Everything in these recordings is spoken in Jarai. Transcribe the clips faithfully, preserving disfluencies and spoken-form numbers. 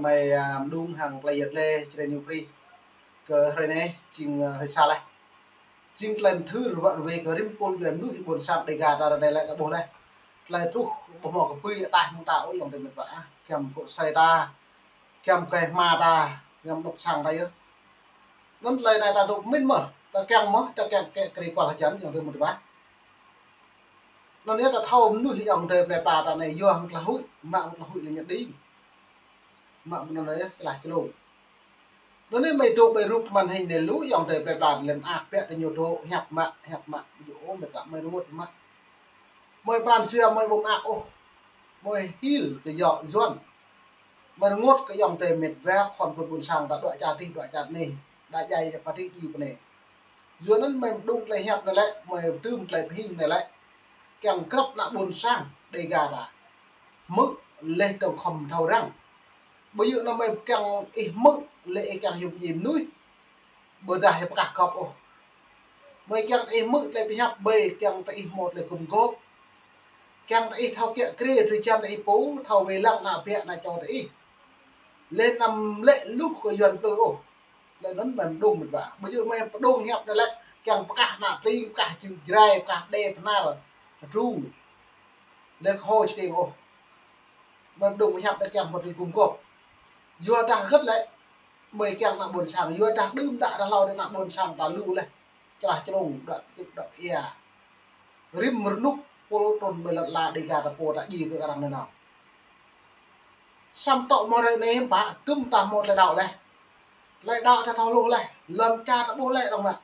Mơi, a, mđung hăng tơlơi yăt lĕ črăn New Free kơ hrơi anai, jing, a, hrơi sa laih. Jing tơlơi mthưr wă rơwe kơ rĭm pul djuai mơnuih ƀôn sang Dega ta ră anai laih ta ƀuh laih. Tơlơi truh ƀu hmâo kơ pui ataih mơ̆ng ta ôh ayŏng adơi met wa ah. Giăm kŏ asơi ta, giăm kơ̆ hma ta, giăm anŏ sang ta yơh. Anŭn tơlơi anai ta dŏ pơmĭn mơ̆, ta kiăng mơ̆, ta kiăng kĕ kri kual hơjăn ayŏng adơi met wa. Anŭn yơh ta thâo mơnuih ayŏng adơi plơi pla ta anai yua hăng tơlơi huĭ, mă mơ̆ng tơlơi huĭ lĕ ñĕt đing. Mă mơ̆ng anŭn yơh, čơlah čơlông. Anŭn anai mơi dŏ ƀơi rup màn hình anai lu ayŏng adơi plơi pla lĕ mơak biă ta ñu dŏ hiăp mă, hiăp mă, dŏ ôh met wa mơi rơngot mă. Mơi pran jua mơi ƀu mơak ôh. Mơi hil kơ yua Yuan. Mơi rơngot kơ ayŏng adơi met wa khŏm ƀôn ƀôn sang ta đuaĭ čar adih, đuaĭ čar anai. Đa djai pơ adih djai pơ anai. Yua anŭn mơi mđung tơlơi hiăp anai lĕ, mơi pơtưm tơlơi pơhing anai lĕ. Kiăng krăp ană ƀôn sang Dega ta. Hmư̆ laih dơ̆ng khŏm thâo răng. Ƀu djơ̆ anŭn mơi kiăng ih hmư̆ lĕ ih kiăng hiăp djai mơnuih. Ƀôdah ih pơkah gŏp ôh. Mơi kiăng ih hmư̆ tơlơi pơhiăp ƀơi kiăng tơ ih hmâo tơlơi gum gôp. Kiăng tơ ih thâo kiă kriê drơi jan tơ ih pô, thâo wai lăng ană bă ană čô tơ ih. Laih anăm lĕ luh kơ Yuan plư ôh. Laih anŭn mơi mđung met wa. Ƀu djơ̆ mơi pơđung hiăp anai lĕ kiăng pơkah ană tring, pơkah čư̆ Jrai, pơkah Đê, Bơhnar, Hơdrung. Laih kơ Hô čơđeng ôh. Mơi mđung hiăp anai kiăng hmâo tơlơi gum gôp. Yua dah hơget lĕ mơi kiăng ană ƀôn sang, yua dah đưm đă rơlâo đĭ ană ƀôn sang ta lu laih. Čơlah čơlông, đuaĭ kơčŭk, đuaĭ kơ ia. Rĭm rơnŭk pô trŭn ƀơi lŏn ala Dega ta pô ta djai brơi kơ arăng nanao. Samơ̆ tŏ mơ̆ hrơi anai hiư̆m pă, tơm ta hmâo tơlơi đaŏ laih. Tơlơi đaŏ ta thâo hluh laih, lŏn čar ta ƀuh laih arăng mă.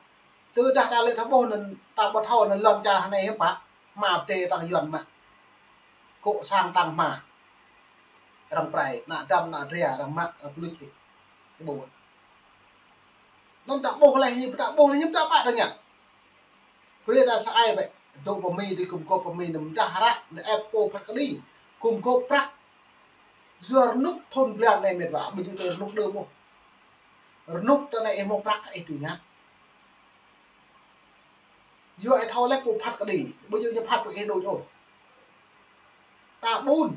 Tơdah ta lĕ ta ƀuh anŭn, ta ƀu thâo anŭn lŏn čar anai hiư̆m pă, hma pơdai arăng Yuan mă. Kŏ sang đang hma. Arăng prai, ană dăm, ană dra, arăng mă, arăng pơluč hĭ. Ih ƀuh. Anŭn ta ƀuh laih, hiư̆m ta ƀuh laih, hiư̆m ta pă ta ngă. Brơi ta sa ai wơ̆t, dŏ pơ Mi, dŏ gum gôp pơ Mi anŭn mơdah hră, anŭn ĕp pô phat kơđi, gum gôp prăk. Yua rơnŭk thun blan anai met wa, ƀu djơ̆ tui rơnŭk đưm ôh. Rơnŭk ta anai ih hmâo prăk ih tui ngă. Yua ih thâo laih pô phat kơđi, ƀu djơ̆ ñu phat pô ih đôč ôh. Ta ƀun,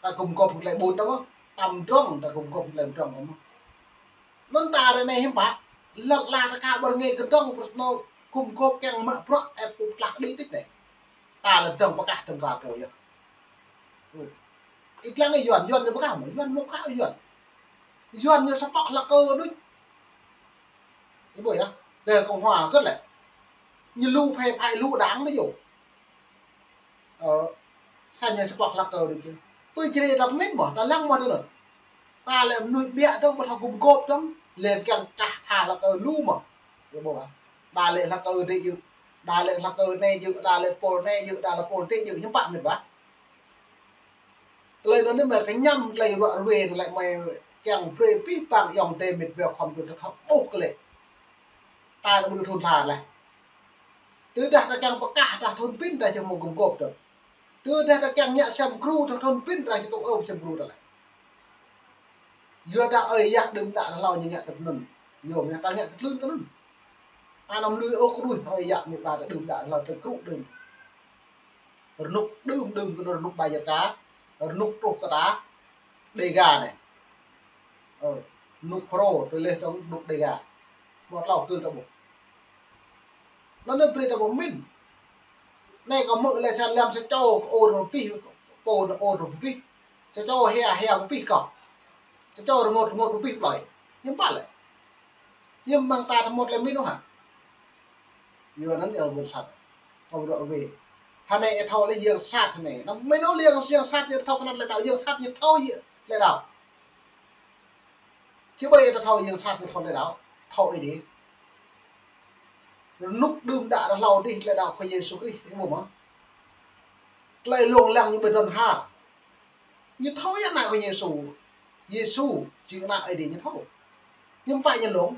ta gum gôp tơlơi ƀun ta mơ̆n, ta mdrŏng, ta gum gôp tơlơi mdrŏng ta mơ̆n. Anŭn ta ră anai hiư̆m pă, lŏn ala ta ka ƀu rơngai kơdơ̆ng pơsnô gum gôp kiăng mă bruă ĕp pô pơtlah kơđi đôč anai. Ta lĕ dơ̆ng pơkah dơ̆ng kra pô yơh. Ih lăng ih Yuan, Yuan ñu pơkah mơ̆, Yuan mơ̆ pơkah Yuan. Yuan ñu sa pŏk hlak kơ đôč. Ih ƀuh yơh, kơ Cộng hòa hơget lĕ. Ñu lu phe phái lu đảng đôč yơh. Ơ, sa ñu sa pŏk hlak kơ đôč yơh. Pơ Jrai ta pơmĭn mơ̆, ta lăng mơ̆ tơ anŭn. Ta lĕ mơnuih biă dơ̆ng, ƀu thâo gum gôp dơ̆ng, lĕ kiăng kah pha hlak kơ lu mơ̆. Ih ƀuh ah. Đa lĕ hlak kơ đĭ djơ̆, đa lĕ hlak kơ anai djơ̆, đa lĕ pôl anai djơ̆, đa lĕ pôl adih djơ̆, hiư̆m pă met wa. Tơlơi anŭn anai mơi kơñăm tơlơi ruă rơwe anai lĕ mơi kiăng brơi abih bang ayŏng adơi met wa khŏm tui ta thâo ƀuh kơ lĕ. Ta anai ƀu thun tha laih. Tơdah ta kiăng pơkah ta thun pin ta či hmâo gum gôp tơ. Tơdah ta kiăng ngă sem gru ta thun pin ta či tŭ ôh sem gru ta laih. Yua dah ơi yă đưm đă rơlâo ñu ngă tơ anŭn. Ñu ngă ta ngă tơ tlưn tơ anŭn. Ta anăm lui ôh kơ đuaĭ ơi yă met wa ta đưm đă rơlâo tơ gru đưm. Rơnŭk đưm đưm kơ rơnŭk ƀai jăt ta, rơnŭk truh kơ ta, Dega anai. Ơ, rơnŭk Phrô, tơlơi tơ̆ng rơnŭk Dega. Mơ̆ tlâo kơ ta ƀuh. Anŭn anai brơi ta pơmĭn. Anai kâo hmư̆ lĕ sa lăm sa čô kơ ôr pơpih, pô anŭn ôr pơpih. Sa čô hia hia pơpih kâo. Sa čô rơngot rơngot pơpih plơi. Hiư̆m pă lĕ. Hiư̆m mơ̆ng ta ta hmâo tơlơi pơmĭn ôh hă. Yua anŭn yơh ƀôn sang. Kâo ruă rơwe. Hơnai ih thâo lĕ yang sat hơnai. Anăm pơmĭn ôh yang, yang sat ñu thâo kơnăl tơlơi đaŏ, yang sat ñu thâo yơh tơlơi đaŏ. Či ƀai ta thâo yang sat ñu thâo tơlơi đaŏ. Thâo ih đĭ. Rơnŭk đưm đă rơlâo đih tơlơi đaŏ kơ Yêsu Krist, ih ƀuh mơ̆. Tơlơi lông lăng ñu ƀơi dron har. Ñu thâo yơh ană kơ Yêsu. Yêsu jing ană Ơi Adai ñu thâo. Hiư̆m pă ñu lông,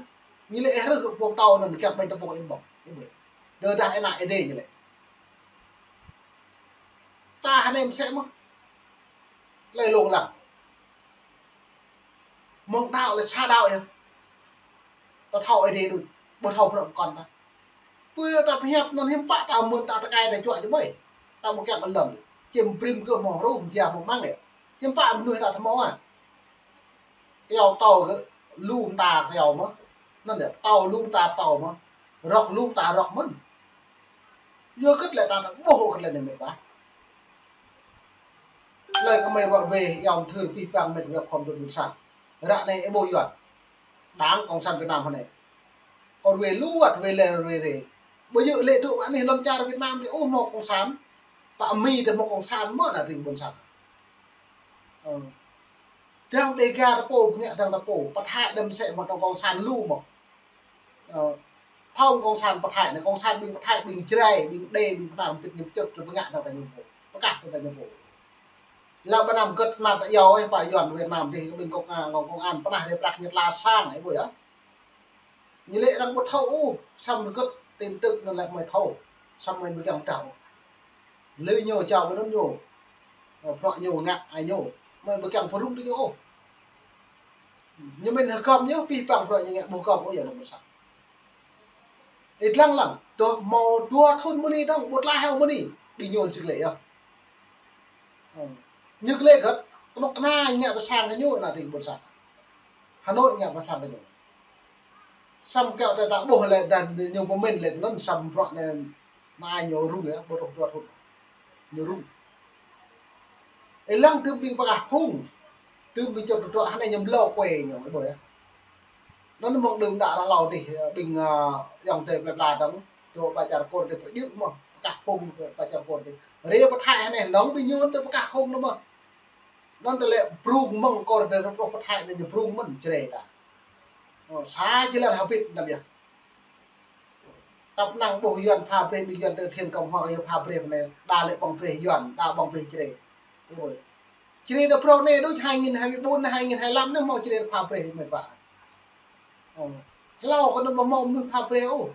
ñu lĕ ih rơh kơ pô tâo anŭn kiăng ƀañ tơpŭng ih ƀơ̆ng. Ih ƀuh. Tơdah ană Ơi Adai ñu lĕ. Ta hơnai mơsĕ mơ̆. Tơlơi lông lăng. Mơ̆ng đaŏ lĕ sa đaŏ yơh. Ta thâo Ơi Adai đôč, ƀu thâo bruă pơkŏn ta. Pơ ta pơhiăp anŭn hiư̆m pă ta mơ̆n ta tơkai ta čuă či ƀai. Ta ƀu kiăng kơ lŏn. Čem brĭm kơ hmâo hruh, mơjia hmâo măng yơh. Hiư̆m pă mơnuih ta thâo hmâo ah. Iâu tâo kơ lu mơta iâu mơ̆n. Anŭn yơh, tâo lu mơta tâo mơ̆n. Rŏk lu mơta rŏk mơ̆n. Yua kơ tơlơi ta ƀuh kơ tơlơi anai mĕt wa. Tơlơi kơ mơi ră ruai iâu mơthưr pih pang mĕt wa khŏm dŏ ƀôn sang. Ră anai ih ƀuh Yuan. Đảng Cộng sản Việt Nam hơnai. Kơ ruai lu wơ̆t ruai lĕ ruai rĕ. Ƀu djơ̆ lĕ tŭ anai lŏn čar Việt Nam tơ ôh hmâo Cộng sản. Pă Mi tơ hmâo Cộng sản mơ̆n ană tring ƀôn sang. Ơ. Dăng Đêga tơ pô, pơngă dăng tơ pô. Pơthai đơ̆m sĕ mơ̆n tơ Cộng sản lu mơ̆n. Ơ. Thâo Cộng sản pơthai anai, Cộng sản ƀing pơthai, ƀing Jrai, ƀing Đê, ƀing Bơnar, ƀing ñu pơčut, pơngă dăng tơ ñu pô. Pơkah dăng tơ ñu pô. Lă bơnam gơ̆t năp tơ iâu ih pă Yuan Việt Nam dih, ƀing công an, công an pơnah dih prăk ñu tla sang, ih ƀuh yơh. Ñu lĕ arăng ƀu thâo ôh, samơ̆ gơ̆t tin tức anŭn lĕ mơi thâo, samơ̆ mơi ƀu kiăng thâo. Lơi ñu jao ƀơi anŭn ñu, ơ, bruă ñu ngă ai ñu, mơi ƀu kiăng pơrŭng tơ ñu ôh. Ñu mĭn hơgŏm ñu, pih pang bruă ñu ngă ƀu hơgŏm ôh yơh lŏm mơsăng. Ih lăng lăng, tơ hmâo dua thŭn mơ̆ng anai dơ̆ng, ƀu tla heo mơ̆ng anai, ƀing ñu sĭt lĕ yơh. Ơ. Ñu kơ lĕ gơ̆t, kơnuk kơna ngă pơ sang kơ ñu, ană tring ƀôn sang. Hà Nội ngă pơ sang kơ ñu. Samơ̆ kơ tơ ta ƀuh lĕ dăng ñu pơmĭn lĕ anŭn samơ̆ bruă anai, anai ñu rŭng yơh, ƀu truh dua thŭn. Ñu rŭng. Ih lăng tơm ƀing pơkah phung, tơm ƀing čŏt tơdruă hơnai ñu blâo kuê ñu, ih ƀuh yơh. Anŭn mơ̆ng đưm đă ră hlâo dih, ƀing, ơ, ayŏng adơi plơi pla dơ̆ng, čô pă čar Kur dih pơjư̆ mơ̆n, pơkah phung pă čar Kur dih. Rê pơthai hơnai, nŏng ƀing ñu tơ pơkah phung anŭn mơ̆n. Anŭn tơlơi brung mơ̆ng Kur dih rơp rôh pơthai anai ñu brung mơ̆n Jrai ta. Ơ, sa jơlan hơbĭt anăm yơh. Tăp năng ƀuh Yuan pha brơi ƀing Yuan tơ Thiên Cộng Hòa yơh pha brơi anai, đa lĕ ƀơ̆ng brơi Yuan, đa ƀơ̆ng brơi Jrai. Ih ƀuh. Jrai đa prŏng anai đôč hai nghìn hai mươi bốn anai, hai nghìn hai mươi lăm anai hmâo Jrai pha brơi mĕt wa. Ơ. Hlâo kơ anŭn ƀu hmâo mơnuih pha brơi ôh.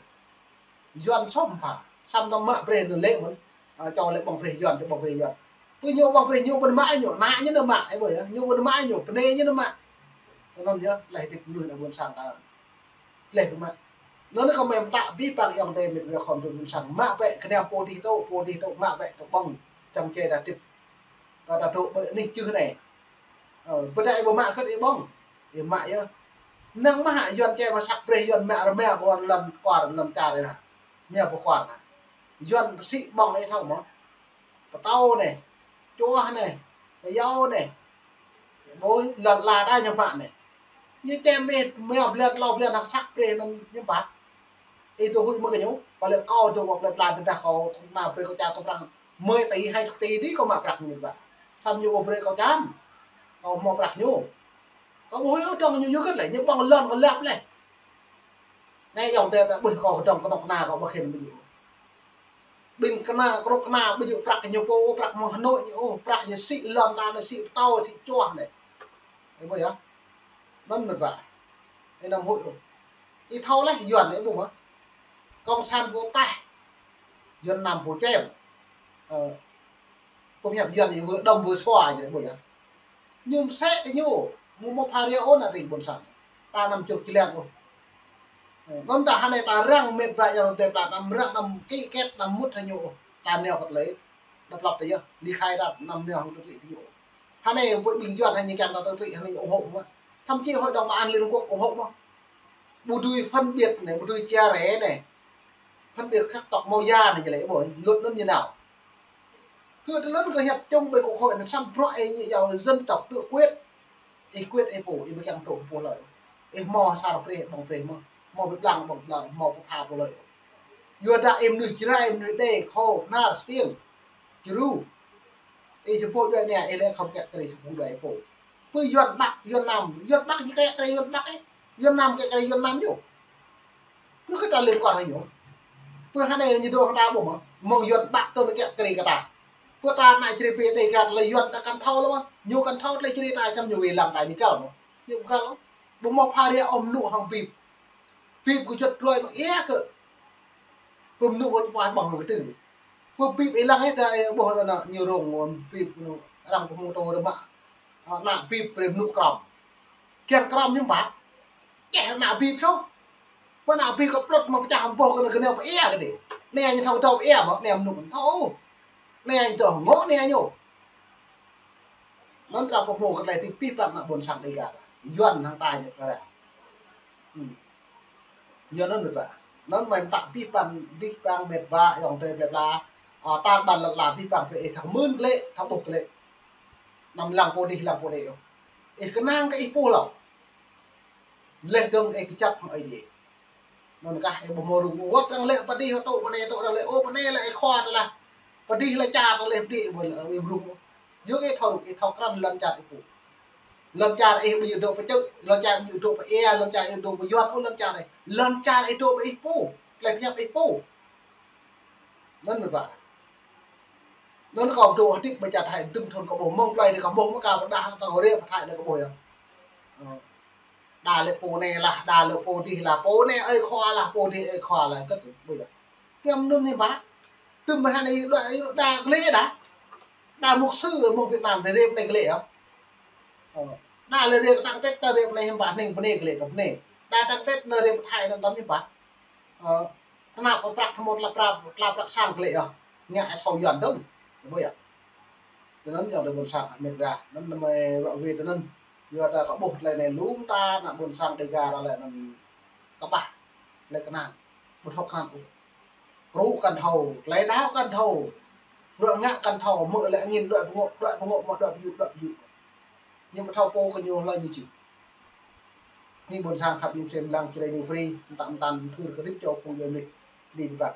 Yuan sŏm pha, samơ̆ tơma brơi anŭn lĕ mơ̆n, ơ, čô lĕ ƀơ̆ng brơi Yuan, čô ƀơ̆ng brơi Yuan. Pơ ñu ƀơ̆ng brơi ñu ƀu mă ñu, ană ñu anăm mă, ih ƀuh yơh, ñu ƀu mă ñu, bơnai ñu anăm mă. Kơ anŭn yơh, tơlơi hơdip mơnuih ană ƀôn sang ta. Tơlơi pơmă. Anŭn kơ mơi pơtă pih pang ayŏng adơi mĕt wa khŏm dŏ ƀôn sang. Mă bĕ kơnam pô dih tŏ, pô dih tŏ, mă bĕ tŏ ƀơ̆ng, čang čê ta hơdip. Kơ ta dŏ ƀơi anih čư̆ anai. Ơ, ƀôdah ih ƀu mă kơ̆t ih ƀơ̆ng. Ih mă yơh. Năng mơ̆ hă Yuan čê mơ̆ săk brơi Yuan mă rơma ƀơi lŏn kuar lŏn čar anai. Mia pơkuar anai. Yuan pơsĭ ƀơ̆ng ih thâo mơ̆. Pơtâo anai. Čuah anai. Kơyâo anai. Ƀuh lŏn ala ta ñu mă anai. Ñu čem ih mia blan tlâo blan hă săk brơi anŭn ñu mă. Ih tŭ huĭ mơ̆ kơ ñu, pơlĕ kâo tŭ pơplĕ plă tơdah kâo kơnuk kơna brơi kâo čar kơ prăng mơi tỉ hai chục tỉ dih kâo mă prăk ñu ƀă. Samơ̆ ñu ƀu brơi kâo čăm. Kâo hmâo prăk ñu. Kâo ƀu huĭ ôh dơ̆ng ñu yua kơ lĕ, ñu ƀơ̆ng lŏn kâo lăp leh. Anai ayŏng adơi ta ƀuh kâo kơdŏng kơnuk kơna kâo ƀu khĭn ƀu djơ̆. Ƀing kơna, kơnuk kơna ƀu djơ̆ prăk ñu pô, prăk mơ̆ng Hà Nội ñu ôh, prăk ñu sĭ lŏn ta anai, sĭ pơtâo, sĭ čuah anai. Ih ƀuh yơh. Anŭn mĕt wa. Ih anăm huĭ ôh. Ih thâo leh Yuan ih ƀuh mơ̆. Cộng sản pô taih. Yuan Nam pô čem. Ơ, pơhiăp Yuan ih wơ̆ đơ̆m wơ̆ sua ñu ƀuh yơh. Ñu mơsĕ tơ ñu, mơ̆ mơ̆ pha ria ôh ană tring ƀôn sang. Ta anăm čŭk čơlian ôh. Ơ, anŭn ta hơnai ta răng mĕt wa ayŏng adơi ta anăm răng anăm kĭ kĕt anăm mŭt hăng ñu ôh. Ta nao kơ tơlơi. Đăp lăp tơ yơh, ly khai ta anăm nao hăng tơlơi tơ ñu ôh. Hơnai ƀơi ƀing Yuan hơnai kiăng ta tơlơi hơnai ủng hộ mơ̆. Thậm chí Hội đồng Bảo an Liên Hợp Quốc ủng hộ mơ̆. Ƀu dưi phân biệt anai, ƀu dưi chia rẽ anai. Phân biệt sắc tộc màu da anai, ñu lĕ ƀuh, luật anŭn như nào. Kơ tơlơi kơ hiệp chung ƀơi Quốc hội anai săm bruă ih ñu iâu dân tộc tự quyết. Ih quyết ih pô, ih ƀu kiăng tŭ pô hlơi. Ih hmâo asar brơi, ƀơ̆ng brơi mơ̆. Hmâo ƀơi blang, ƀơ̆ng blang, hmâo pơpha pô hlơi. Yua dah ih mơnuih Jrai, mơnuih Đê, Khô, Bơnar, Stiêng, Čru. Ih či pô djuai anai, ih lĕ khŏm kiăng kơ ih či pô djuai ih pô. Pơ Yuan Bắc, Yuan Nam, Yuan Bắc ñu kiăng kơ Yuan Bắc ih. Yuan Nam kiăng kơ Yuan Nam ñu. Ñu kơ ta liên quan hăng ñu. Pơ hơnai ñu dŏ hăng ta ƀuh mơ̆. Mơ̆ng Yuan Bắc tơ ñu kiăng kơ ta. Pơ ta ană Jrai pơ Đêga lĕ Yuan ta kăn thâo lĕ mơ̆. Ñu kăn thâo tơlơi Jrai ta čăm ñu wai lăng ta ñu găl mơ̆. Ñu găl. Ƀu hmâo pha ria ôh mơnŭ hăng bip. Bip kơ čuăt tơlơi mơ̆ ia kơ. Pơ mơnŭ kơ čuăt ƀơ̆ng kơ tơ. Pơ bip ih lăng ih ta ƀuh anŭn ñu rông bip anŭn. Arăng pơhmư̆ tơ rơmă. Ană bip brơi mơnŭ krăm. Kiăng krăm ñu ƀă. Čeh ană bip soh. Pơ ană bip kơ plŏt mă pơčah hăng boh kơ anŭn kơ anai pơ ia kơ dih. Anai ñu thâo thâo pơ ia mơ̆, anai mơnŭ thâo. Anai ñu thâo ngŏ anai ñu. Anŭn ta pơhmư̆ kơ tơlơi tĭ pih păng ană ƀôn sang Đêga ta. Yuan hăng ta ñu kơ ră. Hmm. Yuan anŭn mĕt wa. Anŭn mơ̆n ta abih bang, abih bang mĕt wa ayŏng adơi plơi pla. Ơ, ta ƀan lŏn la abih bang plơi ih thâo mưn glĕ, thâo ƀuh glĕ. Anăm lăng pô dih, lăng pô đeh ôh. Ih kơnang kơ ih pô hlâo. Laih dơ̆ng ih kơjăp hăng Ơi Adai. Anŭn kah ih ƀu hmâo rŭng wơ̆t, arăng lĕ pơ dih tŭ pơ anai tŭ, arăng lĕ ôh pơ anai lĕ ih khua tơ lah. Pơ dih lĕ čar tơ lĕ pơ dih ƀu lĕ ih rŭng. Yua kơ ih thâo, ih thâo krăn lŏn čar ih pô. Lŏn čar ih ƀu djơ̆ dŏ pơ čư̆, lŏn čar ih ƀu djơ̆ dŏ pơ ia, lŏn čar ih ƀu djơ̆ dŏ pơ Yuan ôh, lŏn čar ih. Lŏn čar ih dŏ pơ ih pô. Tơlơi pơhiăp ih pô. Anŭn mơ̆n wa. Anŭn kâo dŏ hơdip ƀơi čar Thái dŭm thŭn kâo ƀuh, mơ̆ng plơi anai kâo ƀuh mơ̆ kâo pơdah kâo rê pơ Thái anai kâo ƀuh yơh. Ơ. Đa lĕ pô anai lah, đa lĕ pô dih lah, pô anai ơi khua lah, pô dih ơi khua lah, kơ ƀuh yơh. Kiăng anŭn hiư̆m pă. Tơm mơ̆n hă anai đa, đa glĕ đa. Đa mục sư mơ̆ng Việt Nam tơ rê pơ anai glĕ yơh. Ơ. Đa lĕ rê kơtang Tết tơ rê pơ anai hiư̆m pă, hning pơ anai glĕ kơ pơ anai. Đa kơtang Tết anai rê pơ Thái anŭn tơm hiư̆m pă. Ơ, tơnap kơ prăk hmâo tla prăk, tla prăk sang glĕ yơh. Ngă asâo Yuan dơ̆ng. Ƀuh yơh. Tui anŭn yơh tơ ƀôn sang mĕt wa. Anŭn mơ̆n mơi ră wĕ tui anŭn. Yua ta kâo ƀuh tơlơi anai lŏm ta ană ƀôn sang Dêga ră lĕ anŭn kơƀah. Tơlơi kơnang. Ƀu thâo kơnang ôh. Krŭ kăn thâo, tơlơi đaŏ kăn thâo. Ruă ngă kăn thâo, mơ̆ lĕ angin đuaĭ pơngŏ, đuaĭ pơngŏ, mơ̆ đuaĭ pơyŭ, đuaĭ pơyŭ. Ñu ƀu thâo pô kơ ñu hlơi ñu čih. Anai ƀôn sang khăp ƀing sem lăng Jrai New Free, mơtam mơtam thâo kơ hơdip čô phung djuai mơnuih, anai ƀing ta.